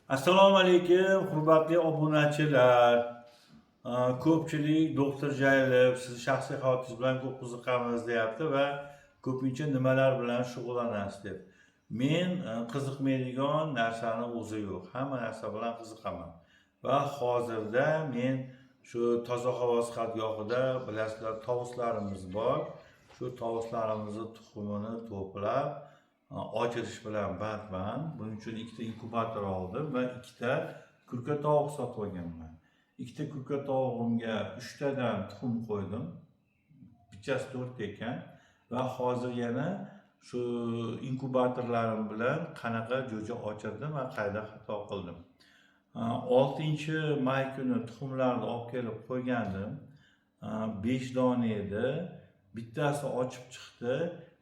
Assalomu alaykum, hurmatli obunachilar. Ko'pchilik doktor Jaylov, sizni shaxsiy hayotingiz bilan ko'p qiziqamiz deyapti va ko'pincha nimalar bilan shug'ullanasiz deb. Men qiziqmaydigan narsani o'zi yo'q. Hamma narsa bilan qiziqaman. Va hozirda men shu toza havo sihatgohida, bilasizlar, tovuslarimiz bor. Shu tovuslarimizni tuxumini to'plab ochirish bilan bandman. Buning uchun ikkita inkubator oldim va ikkita kurka tovuq sotib olganman. Ikkita kurka tovug'imga uchtadan tuxum qo'ydim. Bittasi to'rtta ekan va hozir yana shu inkubatorlarim bilan qanaqa jo'ja ochirdim va qayda xato qildim. 6 may kuni tuxumlarni olib kelib qo'ygandim. 5 dona edi. Bittasi ochib chiqdi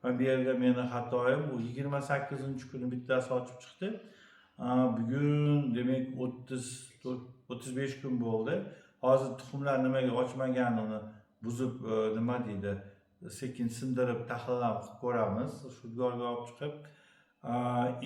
va bu yerda meni xatoyim, bu 28-kuni bittasi ochib chiqdi. Bugun demak 34, 35 kun bo'ldi. Hozir tuxumlar nimaga ochmaganini buzib, nima deydi, sekin sindirib tahlil ham qilib ko'ramiz. Shudgorga olib chiqib,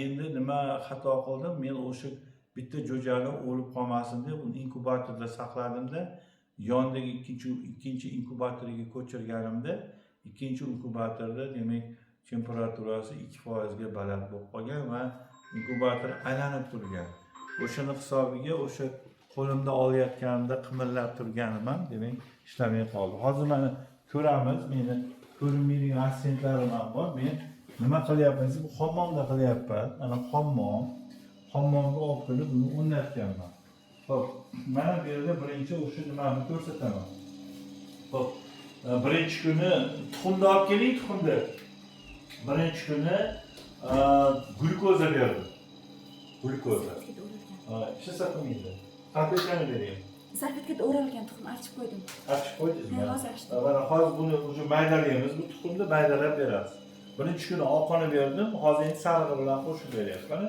endi nima xato qildim? Men o'sha bitta jo'jani o'lib qolmasin deb uni inkubatorda saqladimda, yonidagi ikkinchi inkubatorga ko'chirganimda, ikkinchi inkubatorda demak temperaturasi 2% ga baland bo'lib qolgan va inkubator aylanib turgan. O'shani hisobiga o'sha qo'limda olayotganimda qimirlab turganim ham demak ishlamay qoldi. Hozir mana ko'ramiz, meni ko'rinmaydigan assistentlarim ham bor. Men nima qilyapman desa, bu hammomda qilyapman. Mana hammom. Hammomga olib kelib buni o'rnatganman. Xo'p, mana bu yerda birinchi o'sha nimani ko'rsataman. Xo'p, birinchi kuni tuxumni olib keling, tuxumni. Birinchi kuni glyukoza berdim. Glyukoza. Salfetkada o'ralgan. Ishlasa qilmaydi. Salfetkani bering. Salfetkada o'ralgan tuxum, archib qo'ydim. Archib qo'ydingizmi? Ha, hozir archdim. Mana hozir buni уже maydalaymiz. Bu tuxumni maydalab beramiz. Birinchi kuni oqini berdim, hozir endi sarig'i bilan qo'shib beryapti. Mana,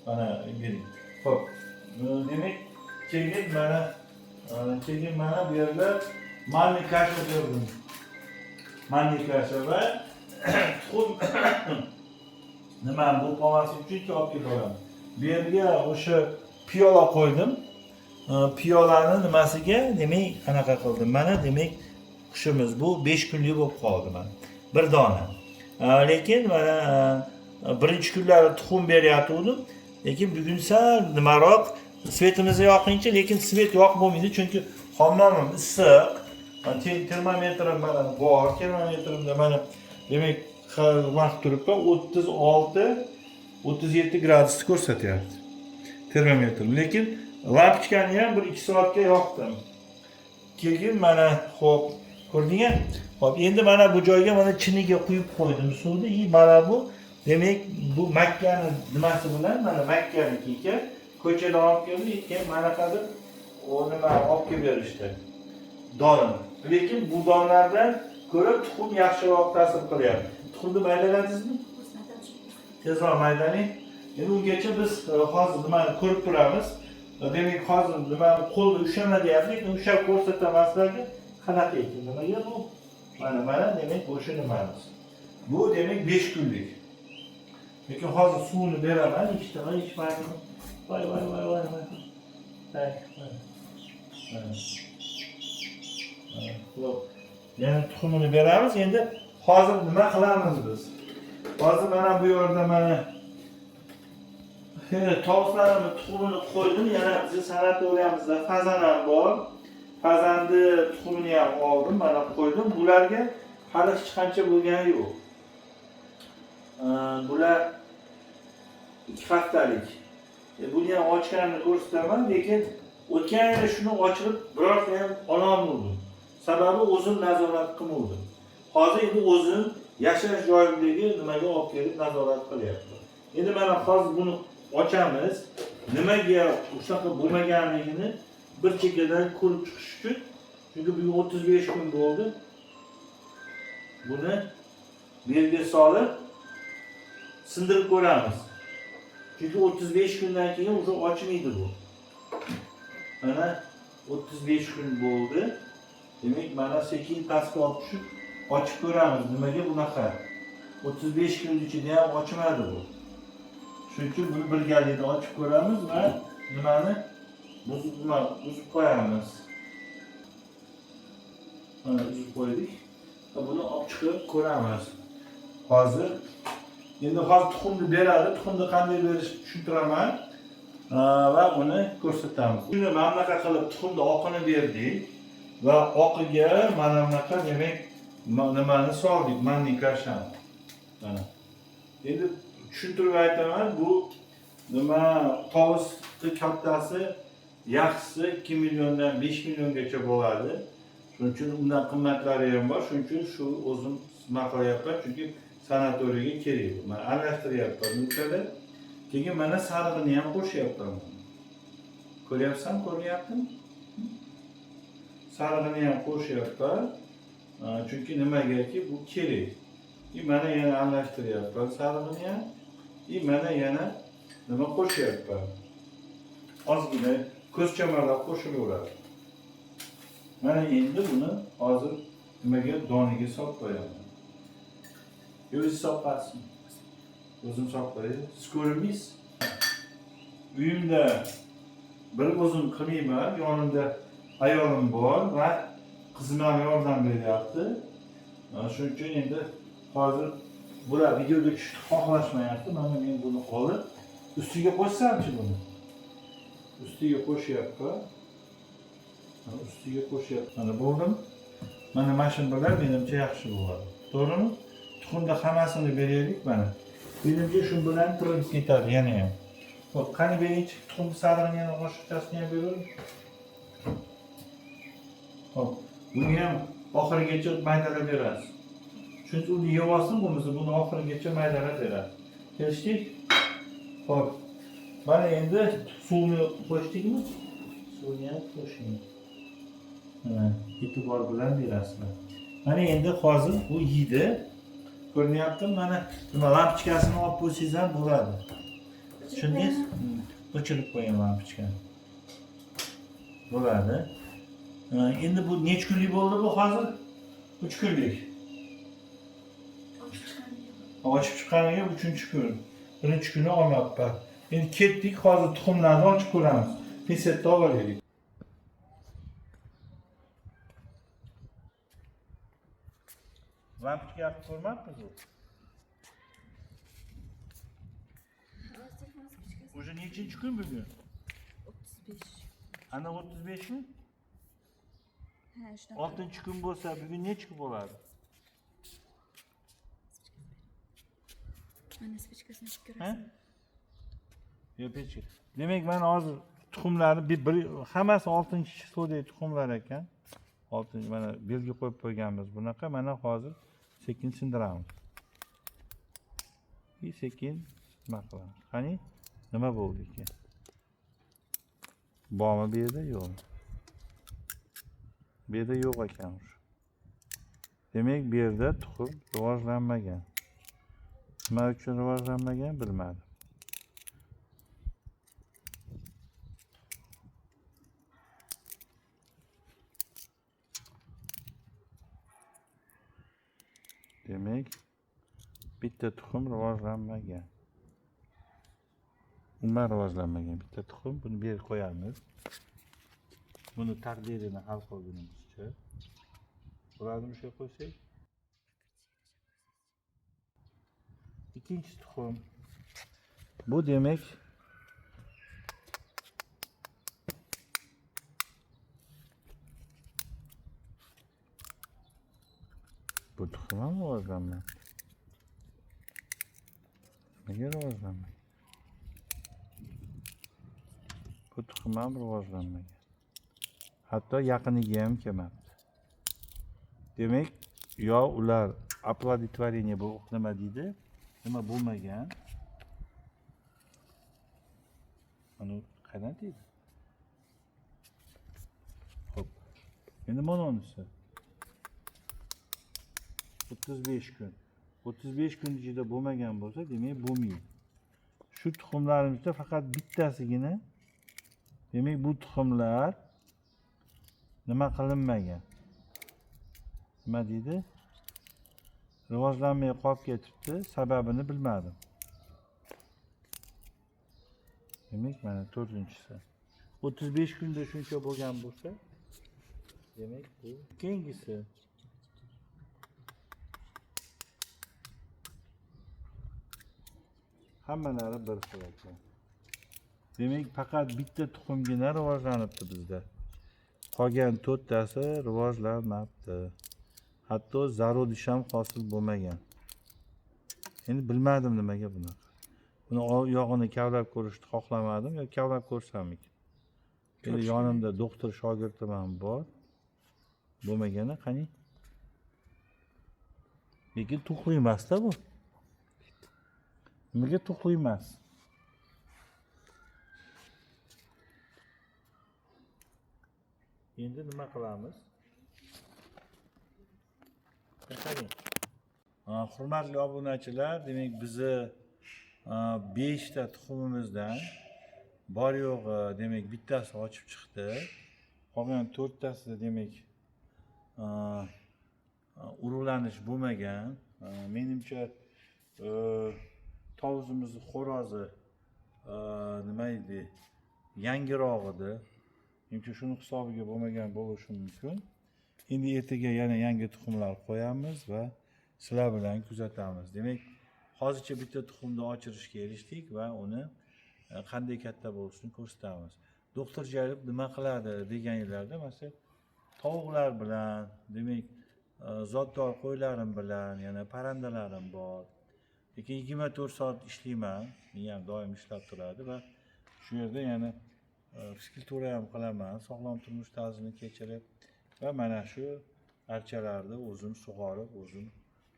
mana bering. Xo'p. Demak, keyin mana bu yerda манный каша berdim. Манный каша va tuxum nima bo'lib qolmasligi uchun olib kelib boraman. Bu yerga o'sha piyola qo'ydim. Piyolani nimasiga demak anaqa qildim. Mana demak qushimiz bu 5 kunlik bo'lib qoldi mana. Bir dona. Lekin mana birinchi kunlari tuxum beryotgandim. Lekin bugun sal nimaroq, свет imizni yoqingchi, lekin свет yoqib bo'lmaydi, chunki hammomim issiq. Termometrim mana bor. Termometrimda mana demak vaqt turibman, 36, 37 gradusni ko'rsatyapti termometr. Lekin lampochkani ham 1-2 soatga yoqdim. Keyin mana, xo'p, ko'rdingmi? Xo'p, endi mana bu joyga mana chiniga quyib qo'ydim suvni. И mana bu demak bu makkani nimasi bilan, mana makkaniki ekan. Ko'chadan olib keldi, keyin manaqadir u nima olib kelib berishdi. Donini. Lekin bu donlardan ko'ra tuxum yaxshiroq ta'sir qilyapti. Tuxumni maydaladingizmi? Tezroq maydalang. Endi ungacha biz hozir nimani ko'rib turamiz. Demak, hozir nimani qo'lda ushlama deyapti, lekin ushlab ko'rsataman sizlarga qanaqa ekan. Nimaga bu? Mana demak o'sha nimamiz. Bu demak 5 kunlik. Lekin hozir suvini beraman, ichdimi, ichmadimi? Voy voy voy voy voy. Так, mana. Mana. Mana, xo'p. Yana tuxumini beramiz. Endi hozir nima qilamiz biz? Hozir mana bu yerda mana tovuqlarimni tuxumini qo'ydim. Yana bizni sanatoriyamizda fazan ham bor. Fazanni tuxumini ham oldim, mana qo'ydim. Bularga hali hech qancha bo'lgani yo'q. Bular 2 haftalik. Buni ham ochganimni ko'rsataman, lekin o'tgan yili shuni ochirib birorta ham ololmadim. Sababi o'zim nazorat qilmovdim. Hozir endi o'zim yashash joyimdagi nimaga olib kelib nazorat qilyapman. Endi mana hozir buni ochamiz. Nimaga shunaqa bo'lmaganligini bir chekkadan ko'rib chiqish uchun, chunki bugun 35 kun bo'ldi. Buni bu yerga solib sindirib ko'ramiz. Chunki 35 kundan keyin уже ochmaydi bu. Mana 35 kun bo'ldi. Demak, mana sekin pastga olib tushib ochib ko'ramiz, nimaga bunaqa. 35 kun ichida ham ochmadi bu. Shuning uchun buni birgalikda ochib ko'ramiz va Nimani buzib nima uzib qo'yamiz. Mana uzib qo'ydik. Va buni olib chiqib ko'ramiz. Hozir endi hozir tuxumni beradi. Tuxumni qanday berishni tushuntiraman. Va uni ko'rsatamiz. Shuni mana bunaqa qilib tuxumni oqini berdik va oqiga mana bunaqa demak nimani soldik? Манный каша ni. Mana. Endi tushuntirib aytaman, bu nima tovusni kattasi yaxshisi 2 milliondan 5 milliongacha bo'ladi. Shuning uchun undan qimmatlari ham bor. Shuning uchun shu o'zim nima qilyapman, chunki sanatoriyga kerak bu. Mana aralashtiryapman bunaqa. Keyin mana sarig'ini ham qo'shyapman. Ko'ryapsan, ko'rinyaptimi? Sarig'ini ham qo'shyapman. Chunki nimagaki bu kerak. И mana yana aralashtiryapman sarig'ini ham. И mana yana nima qo'shyapman. Ozgina ko'z chamalab qo'shilaveradi. Mana endi buni hozir nimaga doniga solib qo'yaman. O'zi solib qo'ysin. O'zim solib qo'yay. Siz ko'rinmaysiz. Uyimda bir o'zim qilmayman, yonimda ayolim bor va qizim ham yordam beryapti. Mana shuning uchun endi hozir bular videoga tushishni xohlashmayapti. Mana men buni olib ustiga qo'shsamchi buni. Ustiga qo'shyapman. Mana ustiga qo'shyapman. Mana bo'ldim. Mana shu bilan menimcha yaxshi bo'ladi. To'g'rimi? Tuxumda hammasini beraylik mana. Menimcha shu bilan tirilib ketadi yana ham. Xo'p, qani beringchi tuxum sarig'ini yana qoshiqchasini ham beraver. Xo'p, buni ham oxirigacha maydalab berasiz. Chunki uni yeb olsin, bo'lmasa buni oxirigacha maydalab berasiz. Kelishdik? Xo'p. Mana endi suvni qo'shdikmi? Suvni ham qo'shing. Mana e'tibor bilan berasizlar. Mana endi hozir bu yeydi. Ko'rinyaptimi? Mana nima lampochkasini olib qo'ysangiz ham bo'ladi. Tushundingiz? O'chirib qo'ying lampochkani. Bo'ladi. Endi bu necha kunlik bo'ldi bu hozir? 3 kunlik. Ochib chiqqaniga. Ochib chiqqaniga 3-kun. Birinchi kuni olmabman. Endi ketdik, hozir tuxumlarni ochib ko'ramiz. Pinsetni olib olaylik. Lampochka yoqib ko'rmabmiz u. Hozir telefon спичка si. Уже nechinchi kun bugun? 35. Ana 35 mi? Ha, shunaqa. 6-kun bo'lsa, bugun necha kun bo'ladi? Mana спичка sini ichib Ha? ko'rasan. Yo'q, pechka. Demak, mana hozir tuxumlarni bir hammasi 6-число dagi tuxumlar ekan. 6 mana belgi qo'yib qo'yganmiz bunaqa. Mana hozir sekin sindiramiz. И sekin nima qilamiz? Qani, nima bo'ldi ekan? Bormi bu yerda, yo'qmi? Bu yerda yo'q ekan уже. Demak, bu yerda tuxum rivojlanmagan. Nima uchun rivojlanmagan bilmadim. Demak, bitta tuxum rivojlanmagan. Umuman rivojlanmagan bitta tuxum. Buni bu yerga qo'yamiz. Buni taqdirini hal qilgunimizcha. Bo'ladimi shu qo'ysak? Ikkinchi tuxum. Bu demak bu tuxum ham rivojlanmadi. Nega rivojlanmagan? Bu tuxum ham rivojlanmagan. Hatto yaqiniga ham kelmabdi. Demak, yo ular оплодотворение bu nima deydi? Nima bo'lmagan? Mana qayerdan tegdi? Xo'p. Endi mana unisi. 35 kun. 35 kun ichida bo'lmagan bo'lsa, demak bo'lmaydi. Shu tuxumlarimizda faqat bittasigina, demak bu tuxumlar nima qilinmagan? Nima deydi? Rivojlanmay qolib ketibdi, sababini bilmadim. Demak, mana to'rtinchisi. 35 kunda shuncha bo'lgan bo'lsa, demak bu keyingisi. Hammalari bir xil ekan. Demak, faqat bitta tuxumgina rivojlanibdi bizda. Qolgan to'rttasi rivojlanmabdi. Hatto зародыш ham hosil bo'lmagan. Endi bilmadim nimaga bunaqa. Buni yog'ini kavlab ko'rishni xohlamadim, yo kavlab ko'rsammikin. Endi yonimda doktor shogirdim ham bor. Bo'lmagani qani? Lekin tuxli emas-da bu. Nimaga tuxli emas? Endi nima qilamiz? Qarang. Hurmatli obunachilar, demak bizni 5 ta tuxumimizdan bor yo'g'i demak bittasi ochib chiqdi. Qolgan to'rttasida demak urug'lanish bo'lmagan. Menimcha tovuzimizni xo'rozi nima edi? Yangiroq edi. Menimcha shuni hisobiga bo'lmagan bo'lishi mumkin. Endi ertaga yana yangi tuxumlar qo'yamiz va sizlar bilan kuzatamiz. Demak, hozircha bitta tuxumni ochirishga erishdik va uni qanday katta bo'lishini ko'rsatamiz. Doktor Jalib nima qiladi deganinglarda, masalan, tovuqlar bilan, demak, zotdor qo'ylarim bilan, yana parrandalarim bor. Lekin 24 soat ishlayman, miyam doim ishlab turadi va shu yerda yana fizkultura ham qilaman, sog'lom turmush tarzini kechirib va mana shu archalarni o'zim sug'orib, o'zim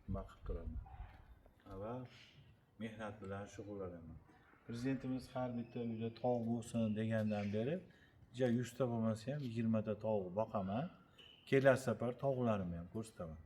nima qilib turaman va mehnat bilan shug'ullanaman. Prezidentimiz har bitta uyda tovuq bo'lsin degandan beri, ja 100 ta bo'lmasa ham 20 ta tovuq boqaman. Kelasi safar tovuqlarimni ham ko'rsataman.